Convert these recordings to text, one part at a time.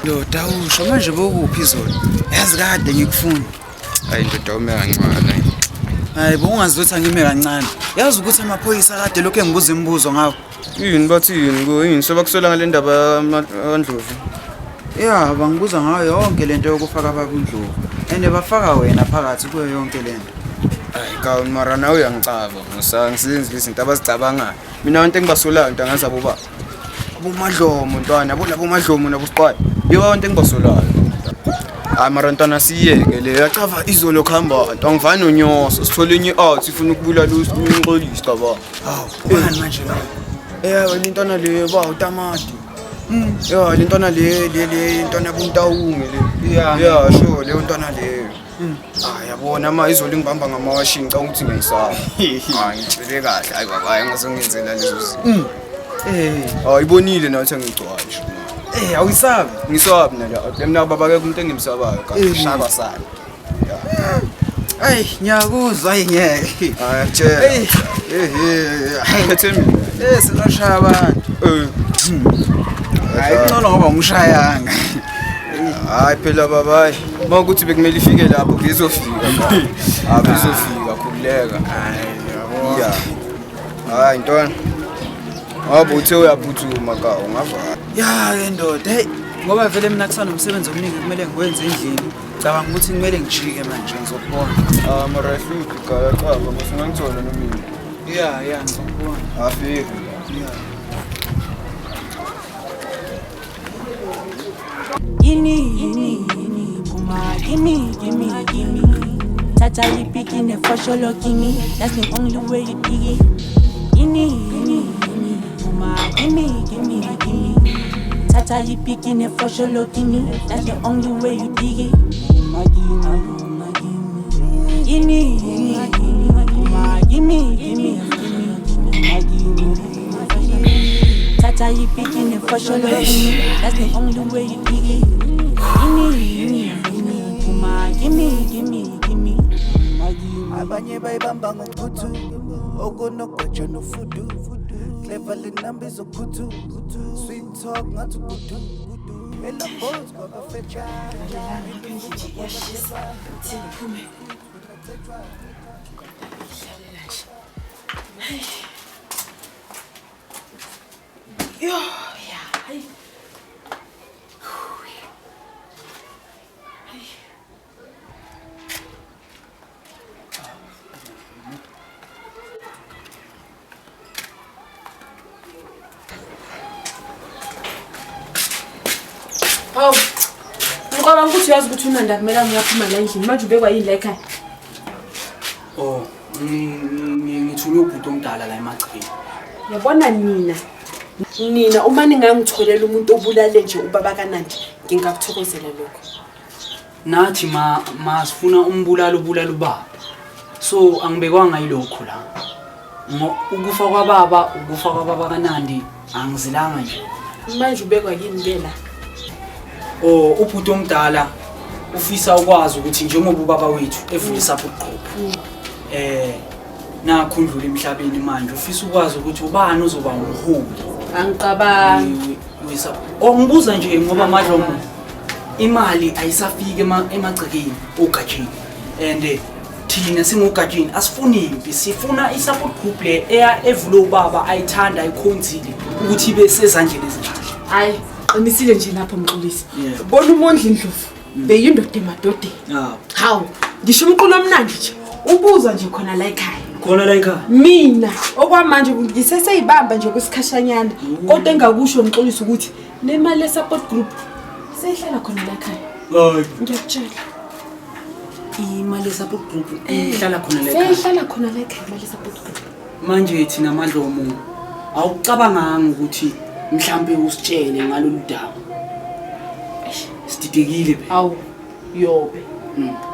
Ndoda usho manje bokuphi izolo? Yazi kade ngikufuna. Hayi ndoda ume kancane. Hayi bo ungazi angime kancane. Yazi ukuthi amaphoyisa kade lokho engibuza imibuzo ngawo. Yini bathi yini ko yini sebakusola ngale ndaba kaNdlovu? Ya bangibuza ngayo yonke lento yokufaka abakundlovu. And bafaka wena phakathi kuyo yonke lento. Hayi kawu mara nawe uyangicaba musa ngisenzi lezi zinto abazicabangayo. Mina into engibasolayo into angazi abo ba. Abomadlomo ntwana, yabo labo madlomo nabo siqwayi. Yiyo into engibasolayo. Hayi mara ntwana siyeke le yacava izolo khamba nto angivani nonyoso sithole enye out ifuna ukubulala umxolisi cabanga. Hawu, ubani manje lo? Eh le ntwana le ba utamati. Ya le ntwana le le le intwana yabuntawunge le. Ya sure leyo ntwana leyo. Ah yabona ma izolo ingibamba ngamawashini ngicabanga ukuthi ngiyayisaba. Hayi ngitshele kahle hayi baba hayi ngazongenzela lezo zinto. Eh, Ah ibonile nawe ukuthi angigcwali. eh awuyisabi. Ngisabi nala. Mina baba akekho umuntu engimsabayo kahle shaka sani. Ayi ngiyakuzwa ayi ngeke. Hayi tshela. Hey. Eh eh phethe mina. Eh sizoshaya abantu. Eh. Hayi kungcono ngoba umshayanga. Hayi phela baba hayi. Uma ukuthi bekumele ifike lapho ngizofika. Ah bizofika khululeka. Hayi yabo. Ya. Hayi ntwana. Ngoba uthe uyaphuthuma ka ungavala. Ya ke ndoda, hey ngoba vele mina kusanomsebenzi omningi kumele ngiwenze endlini. Cabanga ukuthi kumele ngijike manje ngizokubona. Ah mara hluphi ka yaqaba ngosingangithola nomina. Ya ngizokubona. Afike. Ya. Gimme, gimme, gimme, Puma, gimme, gimme, gimme. Tata ipiki ne fosholo gimme. That's the only way you dig it. Gimme, gimme, gimme, Puma, gimme, gimme, gimme. Tata ipiki ne fosholo gimme. That's the only way you dig it. Puma, gimme, Puma, gimme. Gimme, gimme, gimme, Puma, gimme, gimme, gimme. Puma, gimme. Tata ipiki ne fosholo gimme. That's the only way you dig it. Gimme, gimme, gimme, Puma, gimme, gimme, gimme. Puma, gimme. Abanye bayibamba ngophuthu okunogweja nofudu clever le namba izophuthu sweet talk ngathi ugudu elabhozi kwabafetsha. Yo, ya, hayi. Hawu. Ngicabanga ukuthi uyazi ukuthi uNanda akumelanga uyaphuma la endlini. Manje ubekwa yini la ekhaya? Oh, ngithunywe ubhuti omdala la emagcekeni. Yabona nina. Nina uma ningangitholela umuntu obulale nje ubaba kaNandi, ngingakuthokozela lokho. Nathi ma sifuna umbulali ubulala ubaba. So angibekwanga yilokho la. Ukufa kwababa, ukufa kwababa kaNandi angizilanga nje. Manje ubekwa yini ke la? Oh, ubhuti omdala ufisa ukwazi ukuthi njengoba ubaba wethu evule support group. Nakho undlula emhlabeni manje ufisa ukwazi ukuthi ubani ozoba umholi. Angicabangi. Oh, ngibuza nje ngoba Madlomo imali ayisafiki emagcekeni ogajeni. And thina singogajeni asifuni impi, sifuna i-support group le eya evule ubaba ayithanda ayikhonzile ukuthi ibe sezandleni ezinhle. Hayi, qinisile nje lapho Mxolisi. Bona uMondli Ndlovu beyindoda emadodeni. Hawu, ngisho umculo omnandi nje. Ubuzwa nje khona la ekhaya. Khona la ekhaya. Mina okwamanje ngiseseyibamba nje kwisikhashanyana. Kodwa engakusho Mxolisi ukuthi le mali ye support group seyihlala khona la ekhaya. Hayi. Ngiyakutshela. Imali ye support group ihlala khona la ekhaya. Seyihlala khona la ekhaya imali ye support group. Manje thina Madlomo awucabanganga ukuthi mhlambe usitshele ngalolu daba. Sididekile phela. Awu yobe.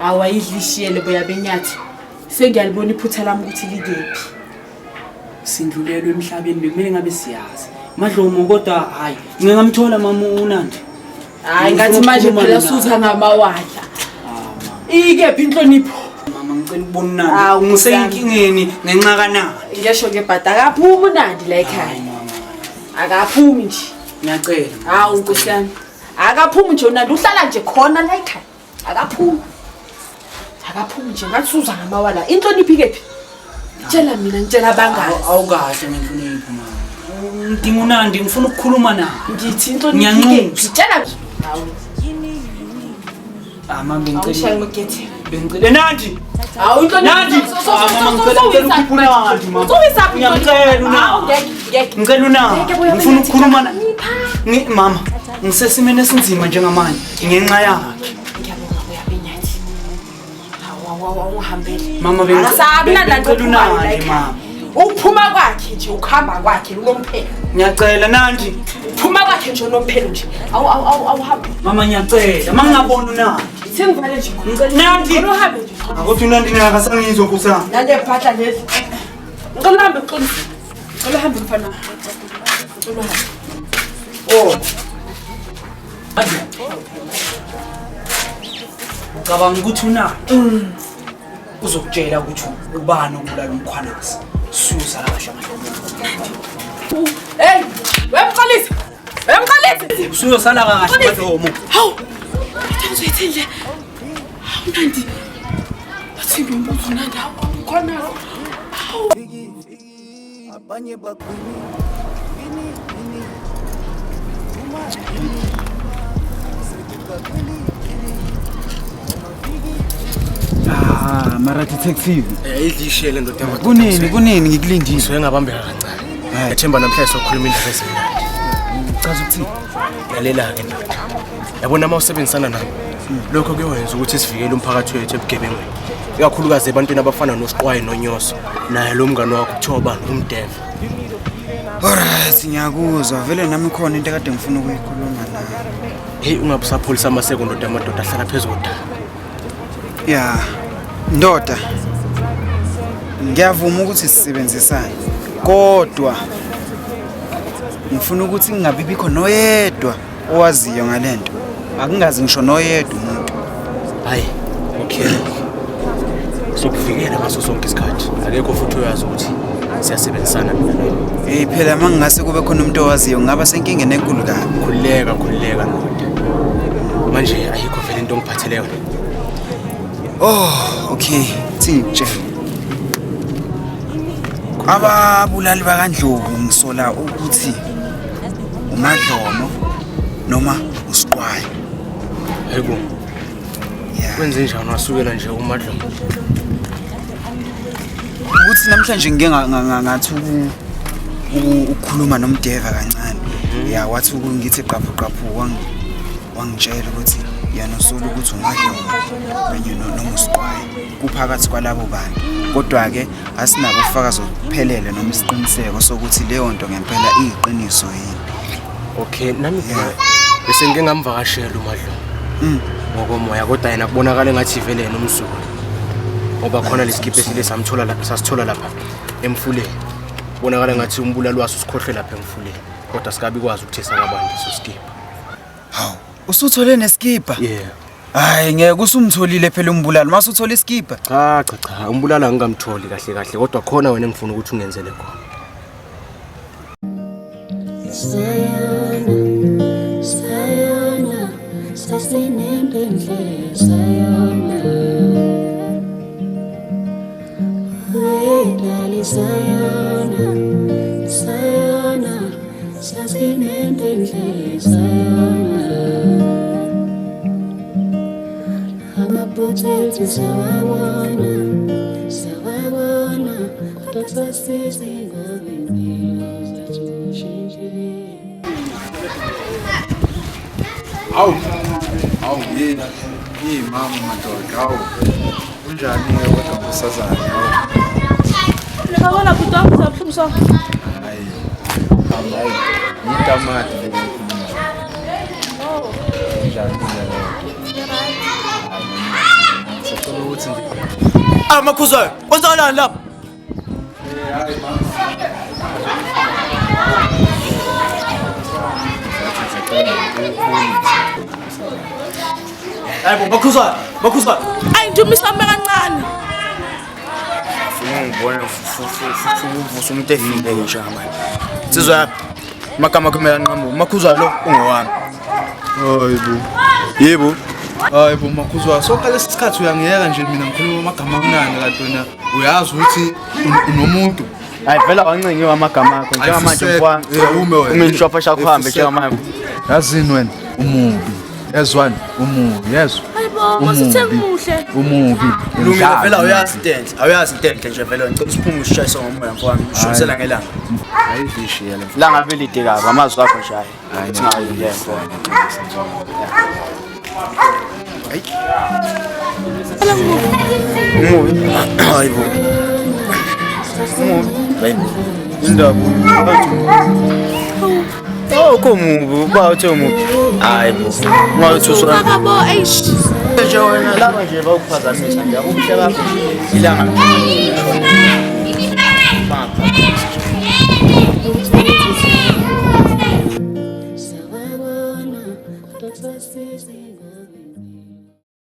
Awu ayidlishiyele boya benyathi. Sengiyalibona iphutha lami ukuthi likephi. Sindlulelwe emhlabeni bekumele ngabe siyazi. Madlomo kodwa hayi, ngingamthola mama uNandi. Hayi ngathi manje phela sutha ngamawala. Ikephi inhlonipho? Mama ngicela ukubona uNandi. Ngiseyinkingeni ngenxa kaNandi. Ngisho ngebhada akaphumi uNandi la ekhaya. Akaphumi nje. Ngiyacela. Hawu Nkosi yami. Akaphumi nje uNandi uhlala nje khona la ekhaya. Akaphumi. Akaphumi nje ngathi suza ngamawala. Inhlonipho ikephi? Tshela mina ngitshela abangani. Awukahle ngenhlonipho mama. Ngidinga uNandi ngifuna ukukhuluma naye. Ngithi inhlonipho ikephi? Tshela. Hawu. Ah mama bengicela. Awushaye umgethe. Bengicela Nandi. Hawu inhlonipho. Nandi. Ah mama ngicela ukukhupha uNandi mama. Ngiyamcela uNandi. Ngicela uNandi. Ngifuna ukukhuluma naye. Mama ngisesimeni esinzima njengamanje ngenxa yakhe. Ngiyabonga buya benyathi. Hawu uhambele. Mama bengicela uNandi mama. Ukuphuma kwakhe nje ukuhamba kwakhe unomphelo. Ngiyacela Nandi. Uphuma kwakhe nje unomphelo nje. Awu awu awu awuhambe. Mama ngiyacela mangingabona uNandi. Sengivale nje. Nandi. Ngicela uhambe nje. Akuthi uNandi naye akasangizwa kusana. Nale mpahla lezi. Ngicela uhambe uqinise. Ngicela uhambe mfana. Ngicela uhambe. Oh. Ucabanga ukuthi uNandi uzokutshela ukuthi ubani obulala uMkhwanazi. Suyosala kahle amadlomo. Hey, wemxolisi. Wemxolisi. Usuyosala kahle amadlomo. Hawu. Uzoyithini le? Hawu Nandi. Bathi ngiyombuza uNandi hawu Mkhwanazi. Hawu. Abanye bagwini. Ah, mara detective. Idlishele ndoda yami. Kunini ngikulindile. Ngisuke ngabambeka kancane. Ngethemba namhlanje sokhuluma indaba ezimnandi. Chaza ukuthini? Lalela-ke ndoda. Yabona uma usebenzisana nami, lokho kuyowenza ukuthi sivikele umphakathi wethu ebugebengwini. Ikakhulukazi ebantwini abafana noSiqwayi noNyoso. Naye lo mngani wakho kuthiwa ubani uMdeva. Alright, ngiyakuzwa. Vele nami khona into ekade ngifuna ukuyikhuluma nawe. Hey, ungabe usapholisa amaseko ndoda amadoda ahlala phezu kodaba. Ya, ndoda. Ngiyavuma ukuthi sisebenzisane. Kodwa ngifuna ukuthi ngingabi bikho noyedwa owaziyo ngalento. Akungazi ngisho noyedwa umuntu. Hayi, okay. Sokuvikela ngaso sonke isikhathi. Akekho futhi oyazi ukuthi siyasebenzisana mina nawe. Hey phela mangingase kube khona umuntu owaziyo ngaba senkingeni enkulu kabi. Khululeka, khululeka ndoda. Manje ayikho vele into ongiphathele yona. Oh, okay. Thingitshela. Ababulali bakaNdlovu ngisola ukuthi uMadlomo noma uSiqwayi. Hayibo. Kwenze njani wasukela nje uMadlomo? Ukuthi namhlanje ngike ngathi ukukhuluma noMdeva kancane. Ya wathi ngithi qaphu qaphu wangitshela ukuthi yena usola ukuthi uMadlomo kanye noma uSiqwayi kuphakathi kwalabo bantu. Kodwa ke asinabo ubufakazi obuphelele noma isiqiniseko sokuthi leyo nto ngempela iyiqiniso yini. Okay, nami bese ngike ngamvakashela uMadlomo. Ngokomoya kodwa yena kubonakala engathi vele yena umzukulu. Ngoba khona lesikiphe esile samthola lapha sasithola lapha emfuleni. Kubonakala ngathi umbulali waso usikhohlwe lapha emfuleni. Kodwa sikabi kwazi ukuthi esakabani leso sikipha. Hawu, usuthole nesikipha? Yeah. Hayi ngeke usumtholile phela umbulali mase uthola isikipha. Cha cha cha, umbulali angikamtholi kahle kahle kodwa khona wena engifuna ukuthi ungenzele khona. Sayona, sayona, sasinentenhle sayona. Wedali sayona, sayona, sasinentenhle sayona. Amaphutha sawabona, sawabona, kodwa sasizingoba impilo zethu shintshile. Hawu, hawu yini? Yini mama madoda, hawu. Kunjani ke kodwa nkosazana? Hawu. Ngabona bhuti wami uzabuhlungu so. Hayi. Hayi. Yitamati le ngikhuluma. Kunjani ke? ukuthi nje. Amakhuzayo, kwenzakalani lapha? Hayibo, Makhuzwayo, Makhuzwayo. Ayi ndumisa ame kancane. Ufuna ungibone uvusa umuntu efile ke njengamanje. Nsizwa yami, amagama akho kumele anqamuke. Makhuzwayo lo ungowami. Hayibo. Yebo. Hayibo Makhuzwayo, sonke lesi sikhathi uyangiyeka nje mina ngikhuluma amagama amnandi kanti wena uyazi ukuthi unomuntu. Hayi vele awancengiwe amagama akho njengamanje mfana. Ume wena. Ume nishwapha shakuhambe njengamanje. Yazini wena umubi. Yezwani umubi, yezwa. Hayibo, masithe muhle. Umubi. Lungile vele awuyazi into enhle. Awuyazi into enhle nje vele ngicela usiphume usishayise ngomoya mfana. Ushonisela ngelanga. Ayivishiye le. Langa belide kabi amazwi akho nje hayi. Singayi nje mfana. Umubi. Hayibo. Umubi. Hayibo. Indaba. Oh, komubi, uba uthe umubi. Hayibo. Ungathi usona. Baba bo, eish. Nje wena laba nje bakuphazamisa nje akuhle bakho. Ilanga. Bangakuphazamisa.